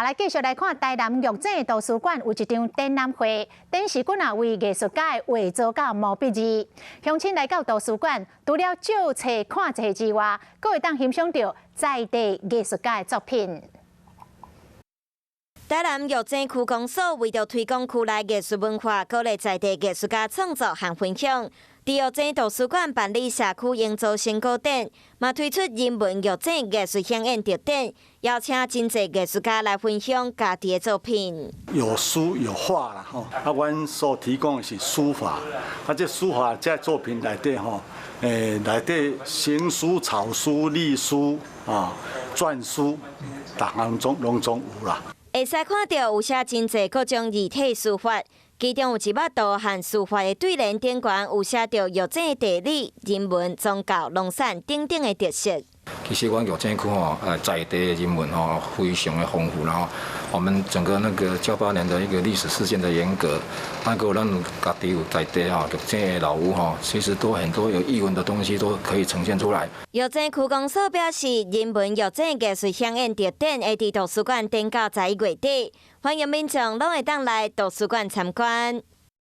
好，來繼續來看台南玉井圖書館有一場展覽會，展示幾若位藝術家的畫作佮毛筆字。鄉親來到圖書館，除了借冊看冊之外，閣會當欣賞著在地藝術家的作品。台南玉井區公所為著推廣區內藝術文化，鼓勵在地藝術家創作和分享，佇玉井圖書館辦理社區營造成果展，嘛推出人文玉井藝術饗宴特展，邀請真濟藝術家來分享家己的作品。有書有畫啦，吼！啊，阮所提供的是書法，啊，這書法這作品內底吼，內底行書、草書、隸書啊、篆書，逐項總攏總有啦。會使看著有寫真濟各種字體書法，其中有一幅圖和書法的對聯頂懸有寫著玉井地理、人文、宗教、農產等等的特色。其實阮玉井區吼，在地的人文吼非常的豐富，然後我們整個那個98年的一個歷史事件的沿革，那個咱家己有在地吼，玉井的老屋吼，其實都很多有藝文的東西都可以呈現出來。玉井區公所表示，人文玉井藝術饗宴特展會佇圖書館展到11月底，歡迎民眾攏會當來圖書館參觀。